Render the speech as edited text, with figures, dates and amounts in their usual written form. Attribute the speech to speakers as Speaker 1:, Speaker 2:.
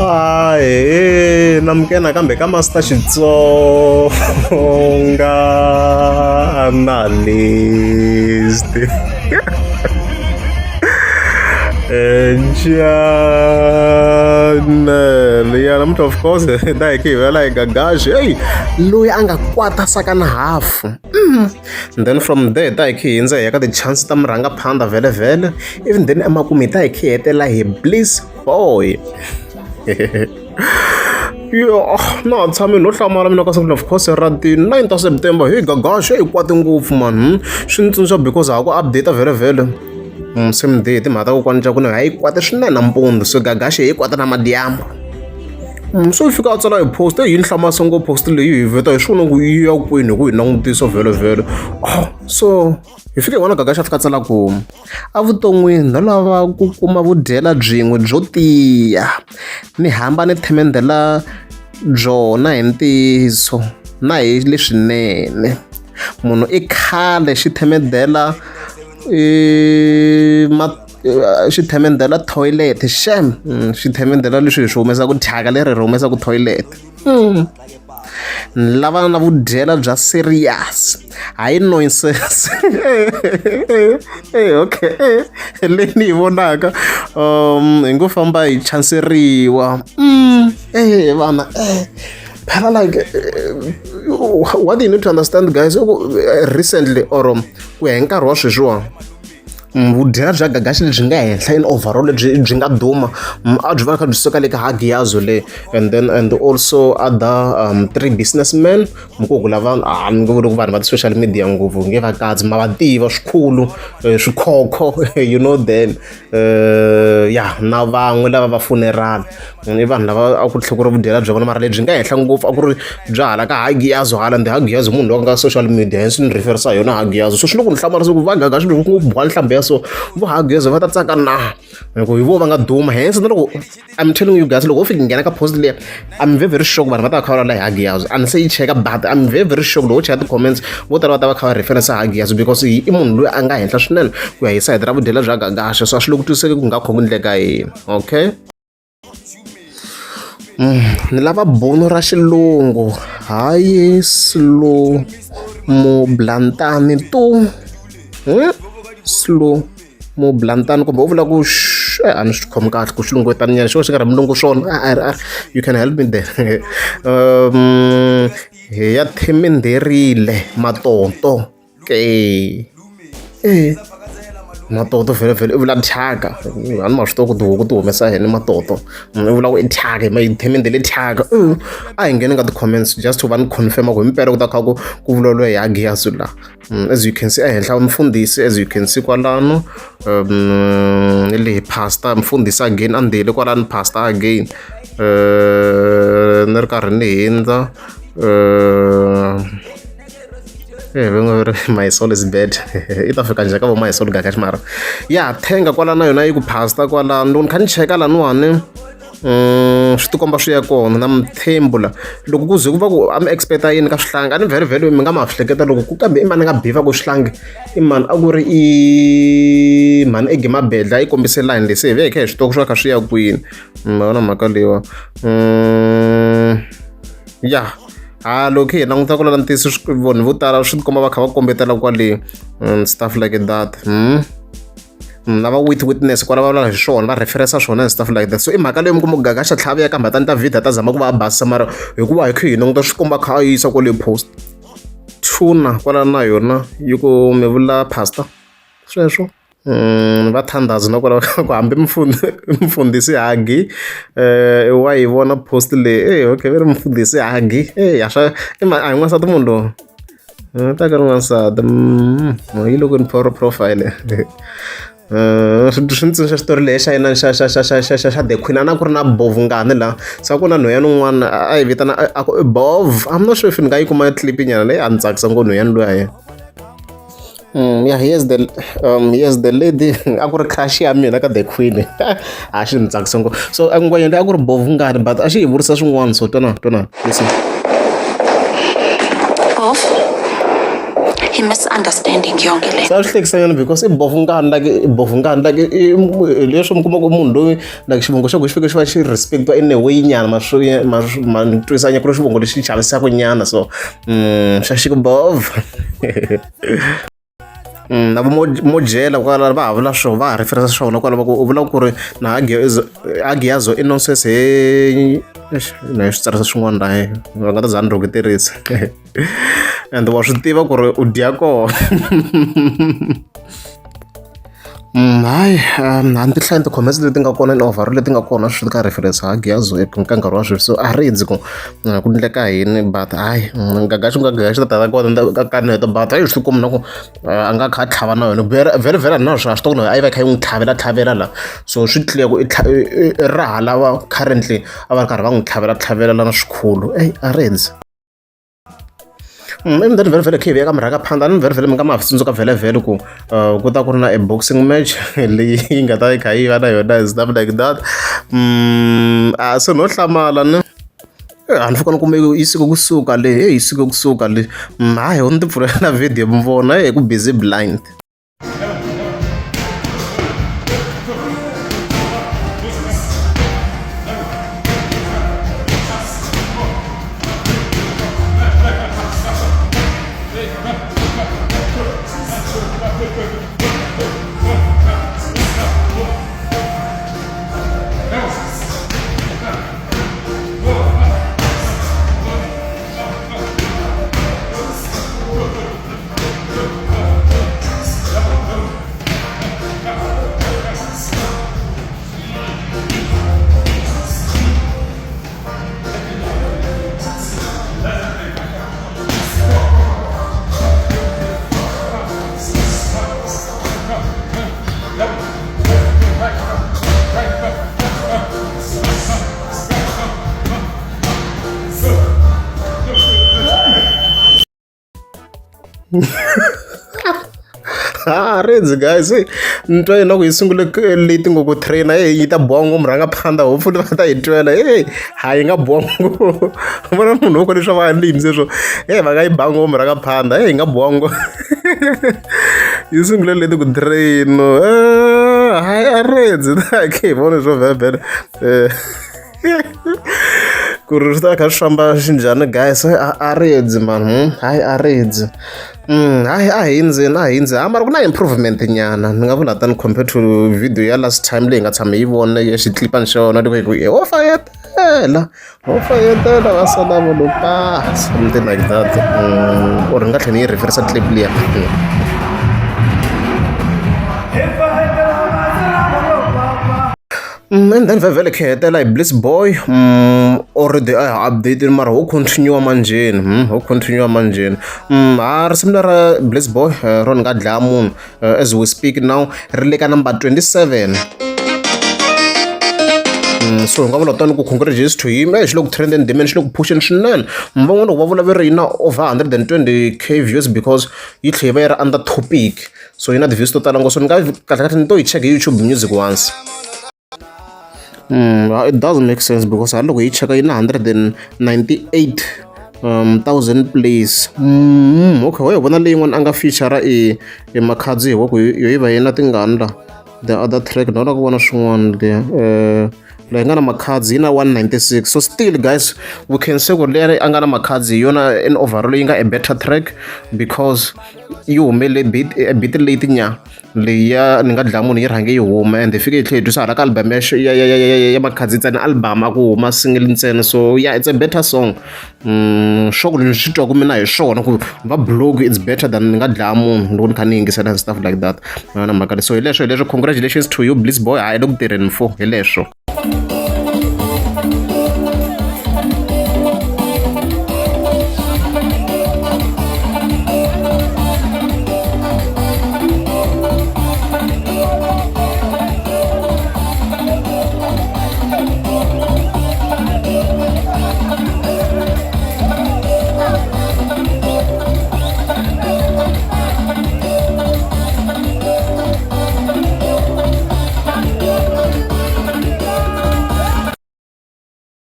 Speaker 1: Ahee namukela nakambe ka Master Xitsonga Analyst channel ya namuntlha of course da hi khe hi vela hi gagaxi heyi loyi a nga kwata saka na hafu and then from there ta hi khe hi hundza hi ya ka ti-chance ta murhangaphandha vhele vhele even then emakumu hi ta hi khe hi hetelela hi bliss boy yo na ha tshami no hlamala mina ka siku of course ra ti 9 ta September hi gagaxe hi kwati ngopfu man hmm? Swi ni tsundzuxa because ha ku update vhele vhele same day timhaka ta kokwani ca ku ni hayi kwate swinene nampundzu so gagaxe hi kwata na madyambu. So yi fika a tsala hi post yi ni hlamarisa ngopfu post leyi hi vheta hi swona ku yi ya kwini hi ku hi langutisa vhele vhele. Oh, so hi fike hi vona Gagaxa a fika a tsala ku evuton'wini no lava ku kuma vudyela byin'we byo tiya ni hamba ni themendhela byona hi ntiyiso na hi leswinene munhu i khale xi themendhela i ma xi themendhela toilet xem xi themendhela leswi hi swi humesaka thyaka leri ri humesaka toilet. Ni lava na vudyela bya serious hayi nonsense okay leyi ni yi vonaka hi ngo famba hi chanseriwa e vana phela like what you need to understand guys i ku recently or ku ya hi nkarhi wa sweswiwani. Vudyela bya gagaxi lebyi nga henhla in overall lebyi byi nga duma a byi va kha byi suka le ka Hagiazo le and then and also other three businessmen mi ku lava a ni nge vuli ku vanhu va ti-social media ngopfu nge va katsi ma va tiva swikhulu swikhokho you know them ya na van'we lava va funeral i vanhu lava a ku tlhela ku ri vudyela bya vona mara lebyi nga henhla ngopfu a ku ri bya hala ka Hagiazo hala ende Hagiazo munhu loyi a nga social media hence ni referisa yona Hagiazo so swi le ku ni hlamarisa ku va gaga swilo ku boha nhlambhi ya so vo Hagiazo va ta tsaka na hi ku hi vo va nga duma hence na loko I'm telling you guys loko ho fika nghena ka post liya I'm very very sure vanhu va ta va kha va vulavula hi Hagiazo a ni se yi cheka but I'm very very sure loko ho cheka ti-comments vo tala va ta va kha va reference Hagiazo because i munhu loyi a nga henhla swinene ku ya hi sayiti ra vudyela bya Gagaxa so a swi le ku twisiseki ku nga kha ku endleka yini okay. Ni lava bulo ra xilungu hayi slow-moblantani to slow-moblantani kumbe u vula ku a ni swi khomi kahle ku xilungu nyana xo xi nga ri mulungu swona you can help me there hi ya themendherile matonto. Okay e matoto vhele vhele i vula thyaka a ni ma swi tiva ku tihuku ti humesa yini matoto i vula ku i thyaka hi ma yi themendhele thyaka a hi ngheni ka ti-comments just to va ni confirm ku himpela ku ta kha ku ku vulavuriwa hi Hagiazo la. As you can see ehenhla mufundhisi as you can see kwalano leyi pastor mufundhisi again a ndzeni kwalano pastor again ni ri karhi ni hindza. Va ngo ri my soul is bad i ta fika njhani ka vo my soul gagash mara ya thenga kwala na yona yi ku pastor kwalano loko ni kha ni cheka laniwani swi tikomba swi ya kona na mthembu la loko ku ze ku va ku a mi expect-a yini ka swihlangi a ni vhele vhele mi nga ma swi hleketa loko ku kambe i mani a nga biva ku swihlangi i mani a ku ri i mhani ege mabedla yi kombise line leyi se hi ve hi kha hi swi tiva ku swi va kha swi ya kwini ma vona mhaka leyiwa ya ha loko hi languta ku lava ntiyiso vanhu vo tala swi tikomba va kha va kombetela kwale stuff like that. Lava with witness kwala va vulavula hi swona va referensa swona and stuff like that so i mhaka leyi mi kuma ku Gagaxa tlhava ya ka mhaka ta video ta zama ku va a basisa mara hikuva hi kha hi languta swi komba kha a yisa kwale post tuna kwala na yona yi ku mi vula pastor sweswo. Va thandaza na kwala ku hambi mfundhisi Hagi wa yi vona post leyi e okay va ri mfundhisi Hagi e a swa i a hi n'wansati munhu loyi u ta ka ri n'wansati yi le kwini profile swi swi ni tsundzuxa xitori lexi xa yena xa xa xa xa xa xa xa the queen a na ku ri na bovungani laha se a ku na nhwanyana un'wana a yi vitana a ku i bov I'm not sure if ni nga yi kuma clip nyana leyi a ni tsakisa ngopfu nhwanyana luya yena. Yeah, here's the here's the lady a ku ri crush ya mina ka the queen a xi ni tsakisa ngopfu so ngwenya leyi a ku ri bovungani but a xi hi vurisa swin'wana so twana twana listen.
Speaker 2: Bov, I-misunderstanding yonke le.
Speaker 1: Se a swi hlekisanyana because i bovungani like i bovungani like leswi mi kuma ku munhu loyi like xivongo xa ku xi fike xi va xi respect-iwa in a way nyana ma swi ma ma ni twisanya ku ri xivongo lexi chavisaka nyana so xa xi ku bov. Na vo Mojela kwala va ha vula swona va ha reference swona kwala va ku u vula ku ri na Hagiazo i nonsense he eish na yi swi tsarisa swin'wana la va nga ta za ni rhuketerisa and wa swi tiva ku ri u dya kona. Hayi a ni ti hlayi ti-comments leti nga kona in overall leti nga kona swi ka reference Hagiazo ka nkarhi wa sweswi so a ri ndzi ku ku endleka yini but hayi Gagashi ku nga Gagashi ta ta kona ka kaneta but hayi swi tikombi na ku a nga kha a tlhava na yona vhele vhele na swi a swi tiva ku na a yi va yi kha yi n'wi tlhavela tlhavela la so swi clear ku i raha lava currently a va ri karhi va n'wi tlhavela tlhavela la na swikhulu eyi a ri ndzi. Ivi then vhele vhele khe hi vuya ka murhangaphandha ni vhele vhele mi nga ma ha swi tsundzuka vhele vhele ku ku ta ku ri na a boxing match leyi yi nga ta yi kha yi va na yona and stuff like that a se no hlamala ni a ni fika ni kume yi suke kusuka le heyi yi suke kusuka le hayi ho ni ti pfulela video mi vona ku busy blind. Ha rindzi guys ni twa yena ku yi sungule late ngopfu train yi ta boha ngopfu murhangaphandha hopefully va ta yi twela hey ha yi nga boha ngopfu vona munhu wo leswi va endli sweswo hey va nga yi ba ngopfu murhangaphandha hey yi nga boha ngopfu yi sungule late ku train hayi a rindzi khe hi vona swo vhevhele ku ri swi ta kha swi famba xinjhani guys a ri dzi mani hayi a ri dzi hayi a hindzeni a hindzi ha mara ku na improvement nyana ni nga vula tani compared to video ya last time leyi nga tshama yi vona ya xitlipani xa yona loko hi ku ho fayetela ho fayetela va sala vo lo pa something like that or ni nga tlhela ni yi referisa clip liya. And then vhele khe hetela hi Bliss Boy already a ha update mara ho continue manjheni ho continue manjheni ha risimu lera Bliss Boy ro ni nga dlaya munhu as we speak now ri le ka number 27 so hi nga vula tani ku congratulations to him xi le ku trendeni demand xi le ku phusheni swinene van'wana loko va vula va ri yi na over 120K views because yi tlhela yi va yi ri under topic so yi na ti-views to tala ngopfu so ni nga kahlekahle ni to yi check hi YouTube music once. It does make sense because ha loko hi cheka yi na 198 thousand plays. Okay ho hi vona leyin'wana a nga feature i i Makhadzi hi ku yo yi va yi na tingani la the other track ni lava ku vona swin'wana liya leyi nga na Makhadzi yi na 196 so still guys we can say ku leri a nga na Makhadzi hi yona in overall yi nga a better track because yi humele bit a bit late nya leyi ya ni nga dlaya munhu yi rhange yi huma and yi fike yi tlhela yi twisa hala ka album ya ya ya ya ya Makhadzi ntsena album a ku huma single ntsena so yeah it's a better song swa ku ni swi twaku mina hi swona ku va blog it's better than ni nga dlaya munhu loko ni kha ni yingisela and stuff like that na mhaka so hi leswo hi leswo congratulations to you Bliss Boy hayi le ku tirheni mfo hi leswo.